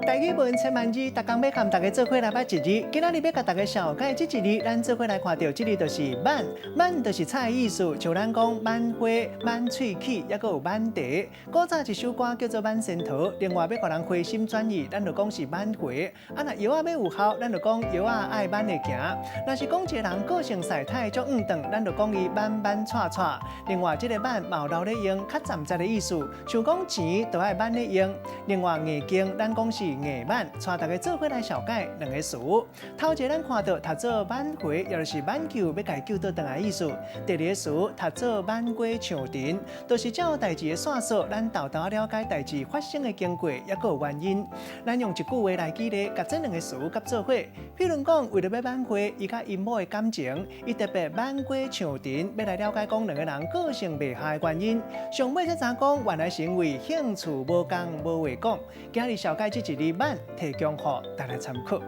台語文千萬字，逐工欲佮大家做伙來捌一字。今仔日欲共大家紹介這一字，咱做伙來看著這字就是挽，挽就是插的意思，像咱講挽花、挽喙齒，抑閣有挽茶。古早一首歌叫做《挽仙桃》，另外欲予人回心轉意，咱就講是挽回。啊，若藥仔欲有效，咱就講藥仔愛挽會行。若是講一个人個性勢態足黃頓，咱就講伊挽挽掣掣。另外，這个挽嘛有留咧用，較暫暫的意思，像講錢都愛挽咧用。另外，硬頸咱講是硬挽，帶大家做伙來紹介兩個詞。頭一个咱看著讀做挽回，也就是挽救，欲共伊救倒轉來意思。第二个詞讀做挽過牆埕，就是照代誌的線索，咱沓沓了解代誌發生的經過，抑閣有原因。咱用一句話來舉例，共這兩個詞佮做伙。譬如講，為著欲挽回伊佮𪜶某的感情，伊特別挽過牆埕，欲來了解講兩个人個性袂合的原因。上尾才知影講，原來是因為興趣無仝無話講。今日紹介這一字挽，提供予大家參考。